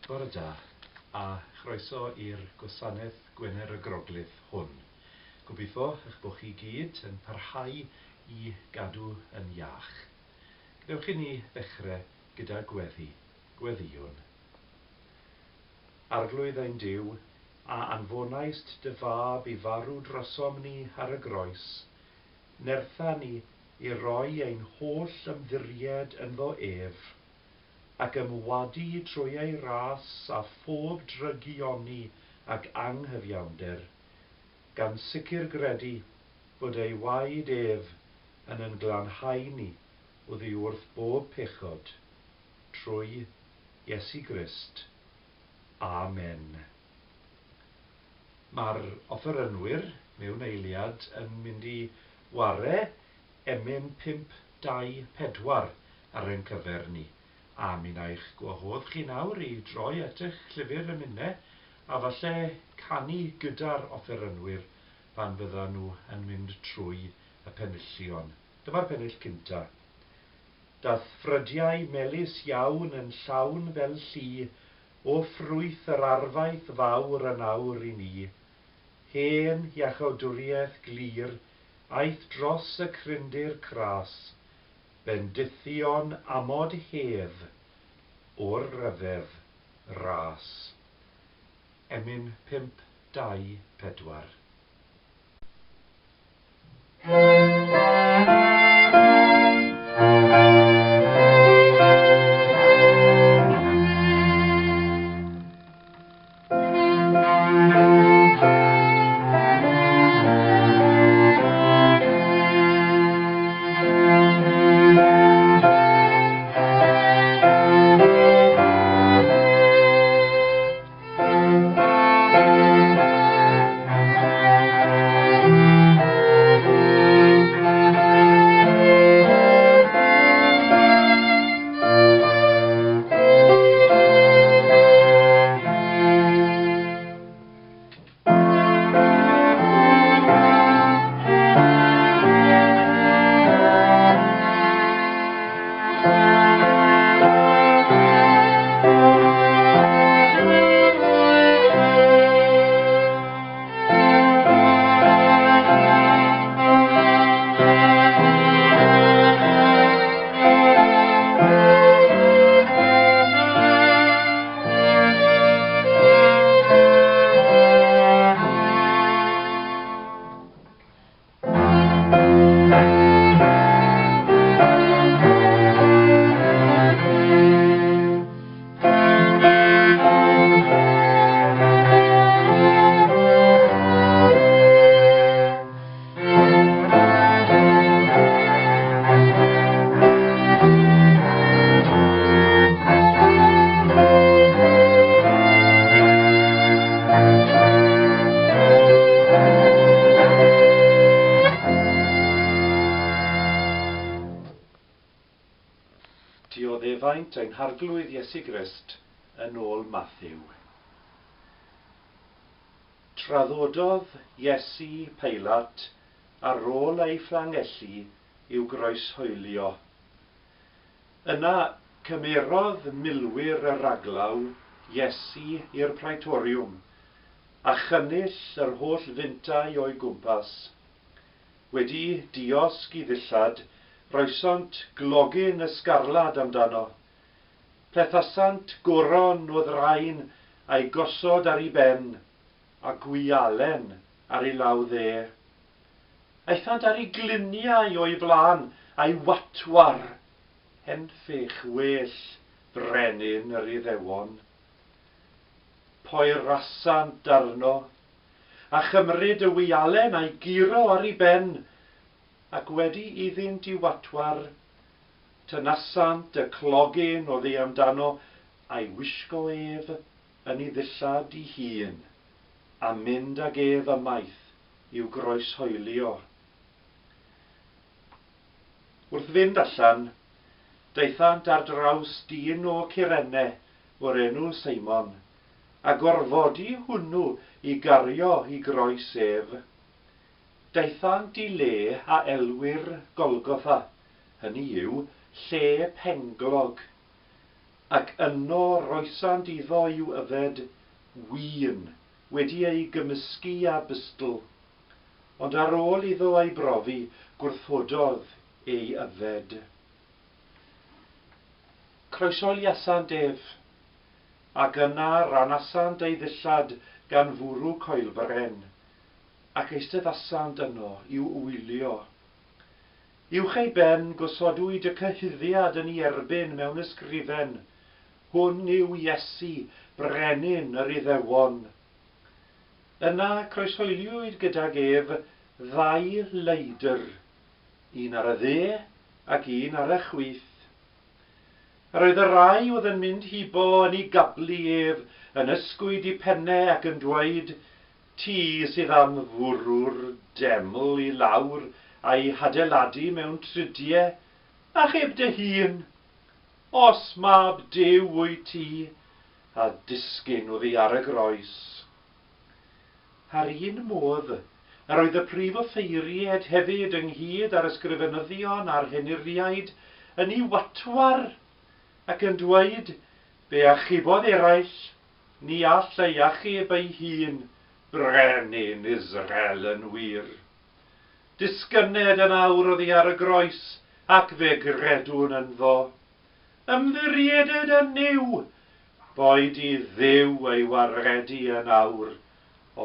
Bore da, a chroeso i'r gwasanaeth Gwener y Groglith hwn. Gobeithio eich bod chi gyd yn parhau i gadw yn iach. Gadewch i ni ddechrau gyda gweddi. Gweddïwn. Arglwydd ein Duw, a anfonaist dy fab i farw drosom ni ar y groes, nertha ni i roi ein holl ymddiried ynddo ef, ac ymwadu trwy ei ras a phob drygioni ac anghyfiawnder, gan sicr gredu bod ei waed ef yn yn glanhau ni oddi wrth bob pechod, trwy Iesu Grist. Amen. Mae'r offerynwyr mewn eiliad yn mynd i ware emyn 5, 2, 4 ar ein cyfer ni. A mi wna i'ch gwahodd chi nawr i droi at eich llyfr emynau a falle canu gyda'r offerynwyr pan fyddan nhw yn mynd trwy y penillion. Dyma'r pennill cynta. Dath ffrydiau melys iawn yn llawn fel llu o ffrwyth yr arfaeth fawr yn awr i ni. Hen iachawdwriaeth glir aeth dros y cryndir cras, bendithion amod hedd o'r ryfedd ras. Emyn 5, 2, 4. Dioddefaint ein Harglwydd Iesu Grist yn ôl Mathew. Traddododd Iesu Peilat ar ôl ei fflangellu i'w groeshoelio. Yna cymerodd milwyr y raglaw Iesu i'r praetoriwm, a chynnull yr holl fintai o'i gwmpas. Wedi diosg i ddillad, roesont glogyn ysgarlad amdano. Plethasant goron o ddrain a'i gosod ar ei ben, a gwialen ar ei law dde. Aethant ar ei gliniau o'i flaen a'i watwar, henffych well brenin yr Iddewon. Poerasant arno, a chymryd y wialen a'i guro ar ei ben, ac wedi iddynt i watwar, tynasant y clogyn oddi amdano a'i wisgo ef yn ei ddillad ei hun, a mynd ag ef ymaith i'w groeshoelio. Wrth fynd allan, daethant ar draws dyn o Cyrene o'r enw Seimon, a gorfodi hwnnw i gario i groes ef. Daethant i le a elwir Golgotha, hynny yw, lle penglog. Ac yno roesant iddo i'w yfed win wedi ei gymysgu â bustl, ond ar ôl iddo ei brofi, gwrthododd ei yfed. Croeshoeliasant ef, ac yna ranasant ei ddillad gan fwrw coelbren, ac eisteddasant yno i'w wylio. Uwch ei ben gosodwyd y cyhuddiad yn ei erbyn mewn ysgrifen, Hwn yw Iesu, Brenin yr Iddewon. Yna croeshoeliwyd gydag ef ddau leidr, un ar y dde ac un ar y chwith. Yr oedd y rhai oedd yn mynd hibo yn ei gablu ef yn ysgwyd eu pennau ac yn dweud, Ti sydd am fwrw'r deml i lawr a'i hadeiladu mewn tridiau, achub dy hun! Os mab Duw wyt ti, a disgyn oddi ar y groes. A'r un modd, yr oedd y prif offeiriaid hefyd ynghyd â'r ysgrifenyddion a'r henuriaid yn ei watwar ac yn dweud, Fe achubodd eraill, ni all ei achub ei hun, brenin Israel yn wir. Disgynned yn awr oddi ar y groes, ac fe gredwn ynddo. Ymddirieded yn Nuw, boed i Dduw ei waredu yn awr,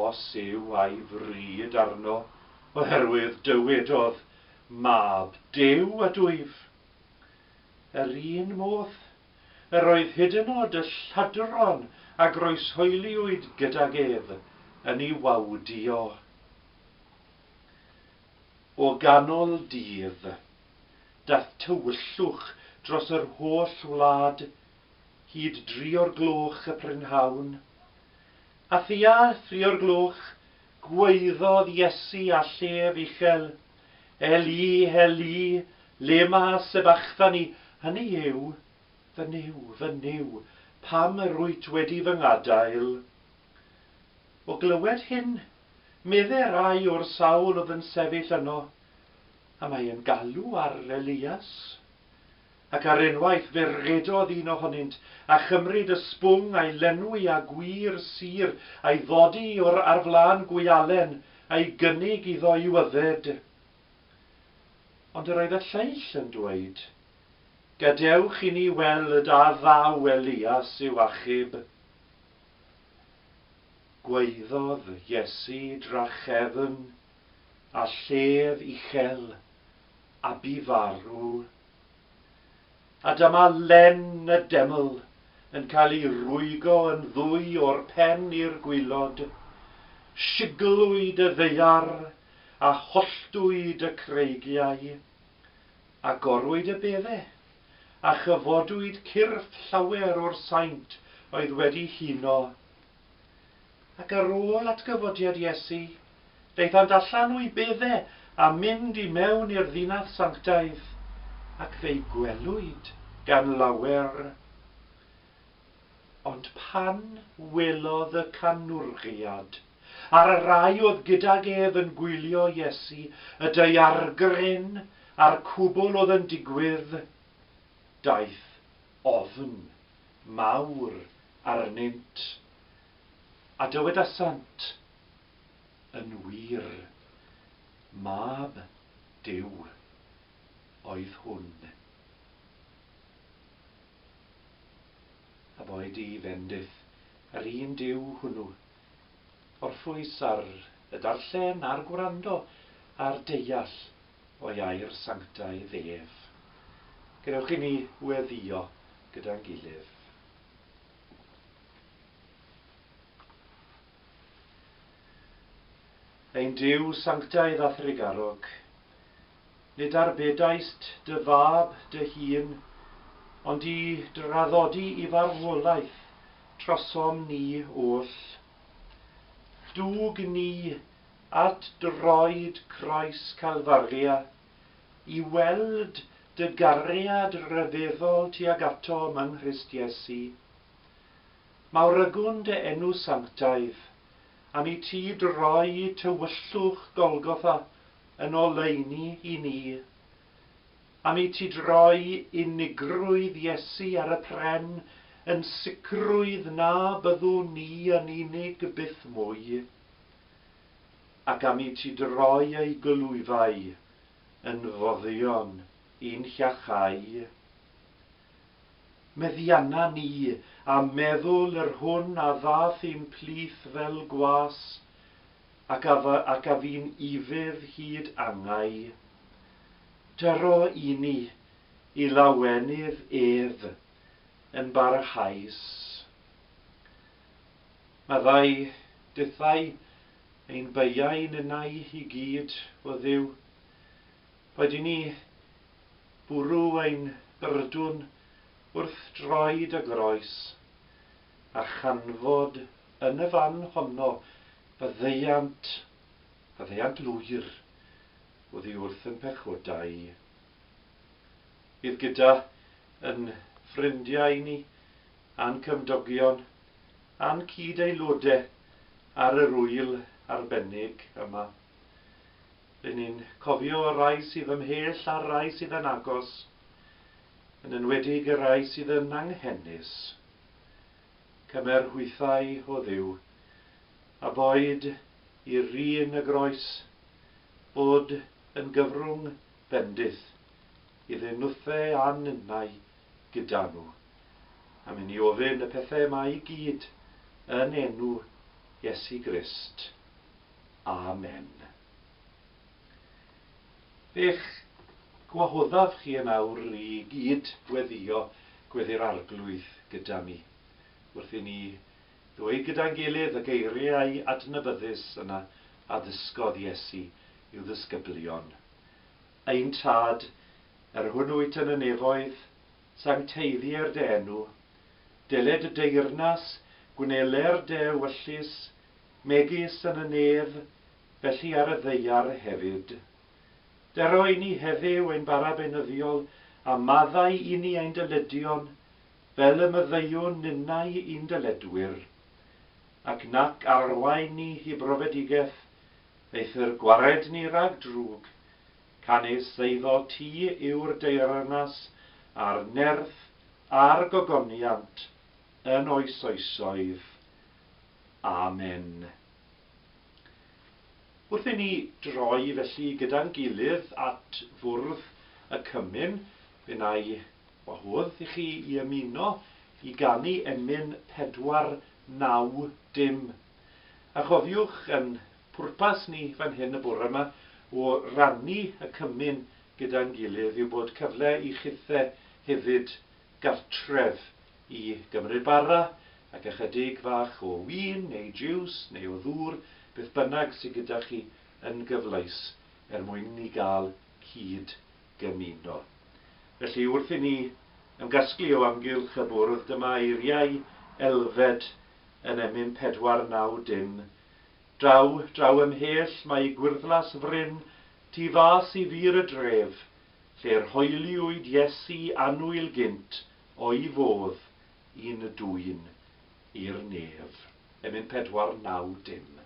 os yw a'i fryd arno, oherwydd dywedodd, Mab Duw ydwyf. Yr un modd, yr oedd hyd yn oed y lladron a groeshoeliwyd gydag ef yn ei wawdio. O ganol dydd, daeth tywyllwch dros yr holl wlad hyd dri o'r gloch y prynhawn. A thua thri o'r gloch, gwaeddodd Iesu â llef uchel, Eli, Eli, lema sabachthani, hynny yw, Fy Nuw, fy Nuw, pam yr wyt wedi fy ngadael? O glywed hyn, medde rai o'r sawl oedd yn sefyll yno, a mae e'n galw ar Elias. Ac ar unwaith fe redodd un ohonynt, a chymryd y sbwng a'i lenwi â gwir sur, a'i ddodi o'r ar flaen gwialen, a'i gynnig iddo i'w yfed. Ond yr oedd y lleill yn dweud, Gadewch i ni weld a ddaw Elias i'w achub. Gwaeddodd Iesu drachefn a llef uchel, a bu farw. A dyma len y deml yn cael ei rwygo yn ddwy o'r pen i'r gwaelod. Siglwyd y ddaear, a holltwyd y creigiau. Agorwyd y bedde, a chyfodwyd cyrff llawer o'r saint oedd wedi huno. Ac ar ôl atgyfodiad Iesu, daethant allan o'u bedde a mynd i mewn i'r ddinas sanctaidd, ac fe'i gwelwyd gan lawer. Ond pan welodd y canwriad, a'r rhai oedd gydag ef yn gwylio Iesu, y daeargryn a'r cwbl oedd yn digwydd, daeth ofn mawr arnynt, a dywedasant, Yn wir, Mab Duw oedd hwn. A boed i fendith yr un Duw hwnnw orffwys ar y darllen a'r gwrando a'r deall o'i air sanctaidd ef. Gadewch i ni weddïo gyda'n gilydd. Ein Duw sanctaidd a thrugarog, nid arbedaist dy fab dy hun, ond i draddodi i farwolaeth trosom ni oll. Dwg ni at droed croes Calfaria, i weld dy gariad rhyfeddol tuag atom yng Nghrist Iesu. Mawrygwn dy enw sanctaidd, am i ti droi tywyllwch Golgotha yn oleuni i ni. Am i ti droi unigrwydd Iesu ar y pren yn sicrwydd na byddwn ni yn unig byth mwy. Ac am i ti droi ei glwyfau yn foddion i'n hiachau. Meddianna ni a meddwl yr hwn a ddath i'n plith fel gwas ac a, ac a fu'n ufudd hyd angau. Dyro i ni i lawenydd ef yn barhaus. Maddau dithau ein beiau ninnau i gyd, o Dduw. Boed i ni bwrw ein byrdwn wrth droed y groes, a chanfod yn y fan honno faddeuant, faddeuant lwyr oddi wrth yn pechodau. Bydd gyda yn ffrindiau ni, a'n cymdogion, a'n cyd-aelodau ar yr ŵyl arbennig yma. Rŷn ni'n cofio y rhai sydd ymhell a'r rhai sydd yn agos, yn enwedig y rhai sydd yn anghenus. Cymer hwythau, o Dduw, a boed i'r un y groes fod yn gyfrwng bendith iddyn nhwthe a ninnau gyda nhw. A myn i ofyn y pethau yma i gyd yn enw Iesu Grist. Amen. Fe'ch gwahoddaf chi yn awr i gyd weddïo Gweddi'r Arglwydd gyda mi, wrth i ni ddweud gyda'n gilydd y geiriau adnabyddus yna a ddysgodd Iesu i'w ddisgyblion. Ein Tad, yr hwn wyt yn y nefoedd, sancteiddier dy enw. Deled y deyrnas, gwneler dy ewyllys, megis yn y nef, felly ar y ddaear hefyd. Dero i ni heddiw ein bara beunyddiol, a maddau i ni ein dyledion, fel y maddeuwn ninnau i'n dyledwyr. Ac nac arwain ni i brofedigaeth, eithr gwared ni rhag drwg, canys eiddo ti yw'r deyrnas, a'r nerth, a'r gogoniant, yn oes oesoedd. Amen. Wrth i ni droi felly gyda'n gilydd at fwrdd y cymun, fe wna i wahodd i chi i ymuno i ganu emyn 490. A chofiwch, yn pwrpas ni fan hyn y bore yma o rannu y cymun gyda'n gilydd yw bod cyfle i chithe hefyd gartref i gymryd bara ac ychydig fach o win neu jiws neu o ddŵr, beth bynnag sydd gyda chi yn gyfleus er mwyn i ni gael cyd gymuno. Felly wrth i ni ymgasglu o amgylch y bwrdd, dyma eiriau Elfed yn emyn 490. Draw, draw ymhell mae gwyrddlas fryn, tu fas i fur y dref, lle'r hoeliwyd Iesu annwyl gynt o'i fodd i'n dwyn i'r nef. Emyn 490.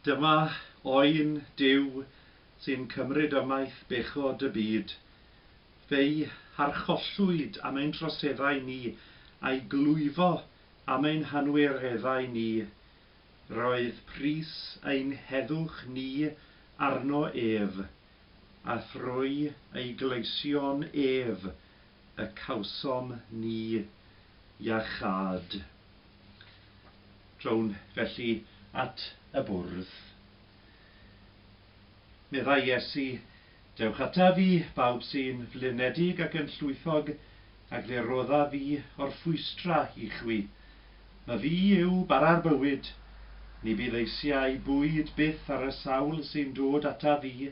Dyma oen Duw sy'n cymryd ymaith bechod y byd. Fe'i harchollwyd am ein troseddau ni, a'i glwyfo am ein hanwireddau ni. Roedd pris ein heddwch ni arno ef, a thrwy ei gleision ef y cawsom ni iachâd. Trown felly at y bwrdd. Meddai Iesu, Dewch ataf fi, bawb sy'n flinedig ac yn llwythog, ac fe roddaf fi orffwystra i chwi. Ma fi yw bara'r bywyd. Ni bydd eisiau bwyd byth ar y sawl sy'n dod ataf fi,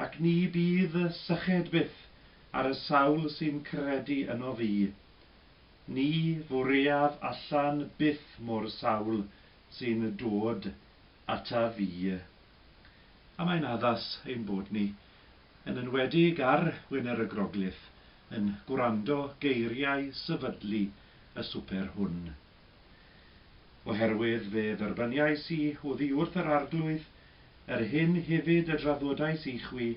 ac ni bydd syched byth ar y sawl sy'n credu yno fi. Ni fwriaf allan byth mo'r sawl sy'n dod ataf fi. A mae'n addas ein bod ni, yn enwedig ar Wener y Groglith, yn gwrando geiriau sefydlu y swper hwn. Oherwydd fe dderbyniais i oddi wrth yr Arglwydd yr hyn hefyd y draddodais i chwi,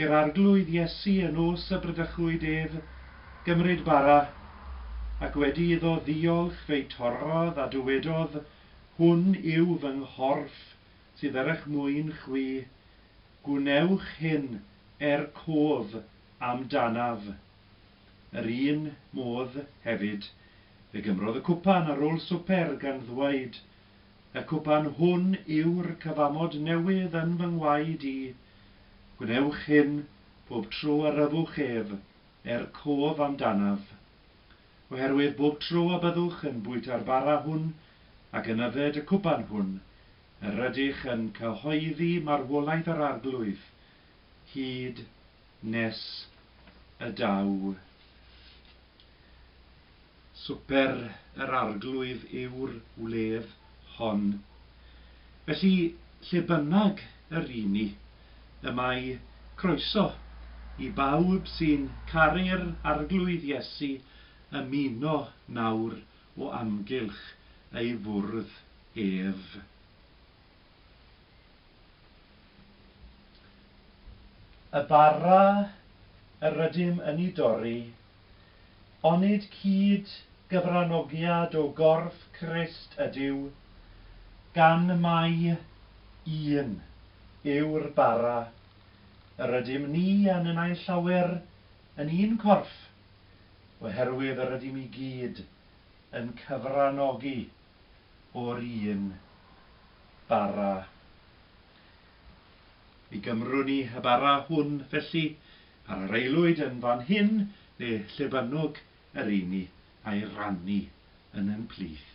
i'r Arglwydd Iesu y nos y bradychwyd ef, gymryd bara, ac wedi iddo ddiolch fe'i torrodd a dywedodd, Hwn yw fy nghorff sydd er eich mwyn chwi, gwnewch hyn er cof amdanaf. Yr un modd hefyd, fe gymrodd y cwpan ar ôl swper gan ddweud, Y cwpan hwn yw'r cyfamod newydd yn fy ngwaed i. Gwnewch hyn pob tro yr yfwch ef, er cof amdanaf. Oherwydd bob tro y byddwch yn bwyta'r bara hwn ac yn yfed y cwpan hwn, yr ydych yn cyhoeddi marwolaeth yr Arglwydd hyd nes y daw. Swper yr Arglwydd yw'r wledd hon. Felly, lle bynnag yr ŷn ni, y mae croeso i bawb sy'n caru'r Arglwydd Iesu ymuno nawr o amgylch ei fwrdd ef. Y bara yr ydym yn ei dorri, onid cyd gyfranogiad o gorff Crist ydyw, gan mai un yw'r bara, yr ydym ni a ninnau llawer yn un corff, oherwydd yr ydym i gyd yn cyfranogi o'r un bara. Mi gymrwn ni y bara hwn felly ar yr aelwyd yn fan hyn neu lle bynnwg yr i ni a'i rannu yn ein plith.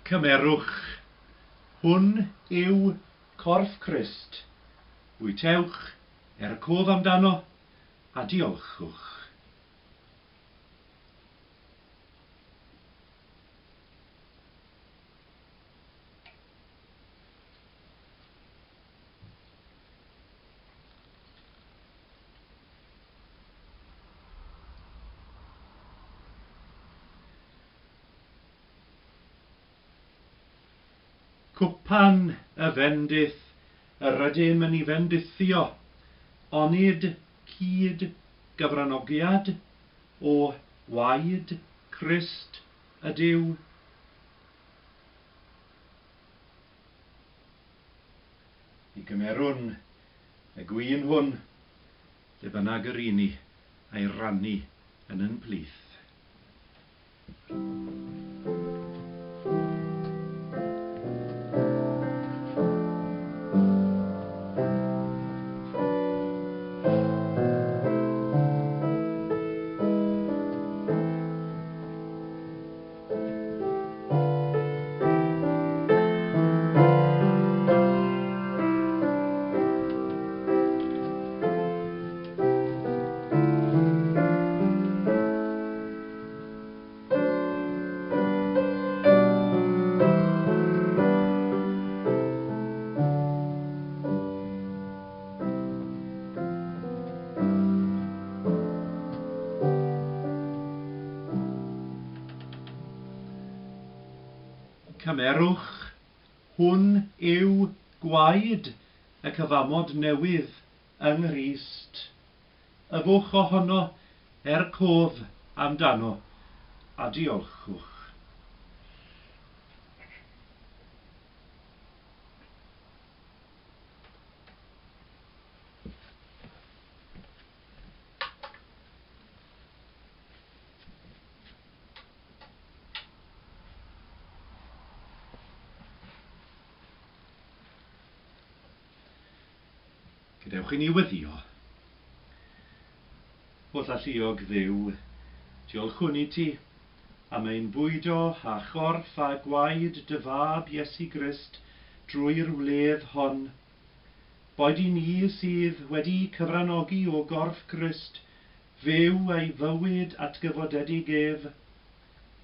Cymerwch. Hwn yw corff Crist. Bwytewch er cof amdano, a diolchwch. Cwpan y fendith yr ydym yn ei fendithio, onid cyd gyfranogiad o waed Crist ydyw? Mi gymerwn y gwin hwn, lle bynnag yr i ni, a'i rannu yn yn plith. Cymerwch, hwn yw gwaed y cyfamod newydd yng Nghrist. Yfwch ohono er cof amdano, a diolchwch. Gadewch i ni weddio. Holl alluog Dduw, diolchwn i ti am ein bwydo a chorff a gwaed dy fab Iesu Grist drwy'r wledd hon. Boed i ni sydd wedi cyfranogi o gorff Crist fyw ei fywyd atgyfodedig ef.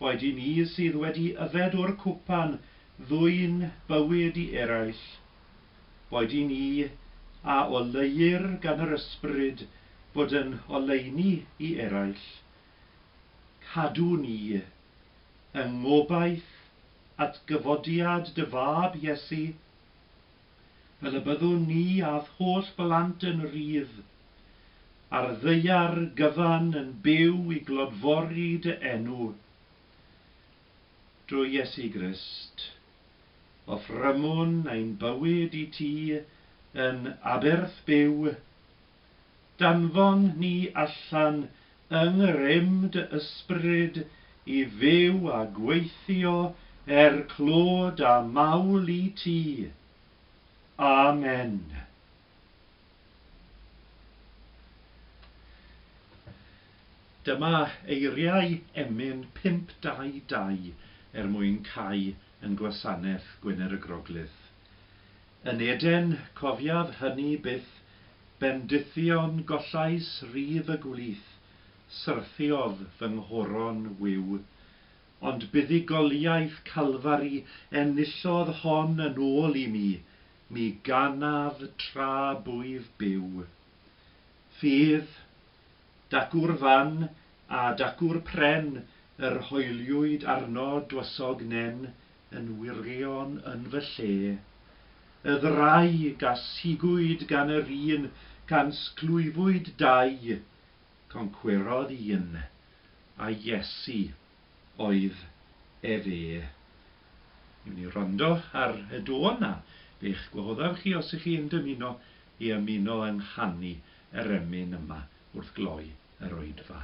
Boed i ni sydd wedi yfed o'r cwpan ddwyn bywyd i eraill. Boed i ni a oleuir gan yr ysbryd fod yn oleuni i eraill. Cadw ni yng ngobaith atgyfodiad dy fab Iesu, fel y byddwn ni a'th holl blant yn rhydd, a'r ddaear gyfan yn byw i glodfori dy enw. Drwy Iesu Grist, offrymwn ein bywyd i ti yn aberth byw. Danfon ni allan yng ngrym dy ysbryd i fyw a gweithio er clod a mawl i ti. Amen. Dyma eiriau emyn 522 er mwyn cau yn gwasanaeth Gwener y Groglith. Yn Eden, cofiaf hynny byth, bendithion gollais rif y gwlith, syrthiodd fy nghoron wiw. Ond buddugoliaeth Calfari enillodd hon yn ôl i mi, mi ganaf tra bwyf byw. Ffydd, dacw'r fan a dacw'r pren yr hoeliwyd arno dwysog nen yn wirion yn fy lle. Y ddraig a sigwyd gan yr un, can sglwyfwyd dau, concwerodd un, a Iesu oedd efe. Ni'n mynd i wrando ar y dôn na. Fe'ch gwahoddaf chi os ych chi'n dymuno i ymuno yng nghanu yr emyn yma wrth gloi yr oedfa.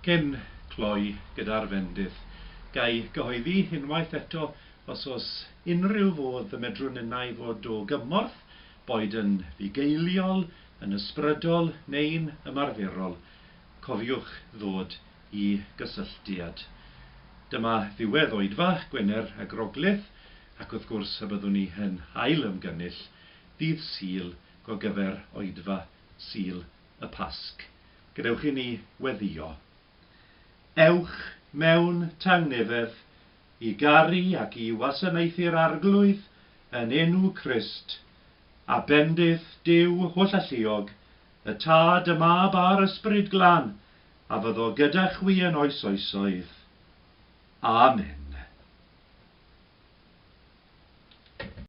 Cyn cloi gyda'r fendith, gai gyhoeddi unwaith eto os oes unrhyw fodd y medrwn innau fod o gymorth, boed yn fugeiliol, yn ysbrydol neu'n ymarferol, cofiwch ddod i gysylltiad. Dyma ddiwedd oedfa Gwener y Groglith, ac wrth gwrs y byddwn ni yn ail ymgynnull ddydd Sul gogyfer oedfa Sul y Pasg. Gadewch i ni weddïo. Ewch mewn tangnefedd i garu ac i wasanaethu'r Arglwydd yn enw Crist, a bendith Duw hollalluog, y Tad, y Mab a'r Ysbryd Glân, a fyddo gyda chwi yn oes oesoedd. Amen.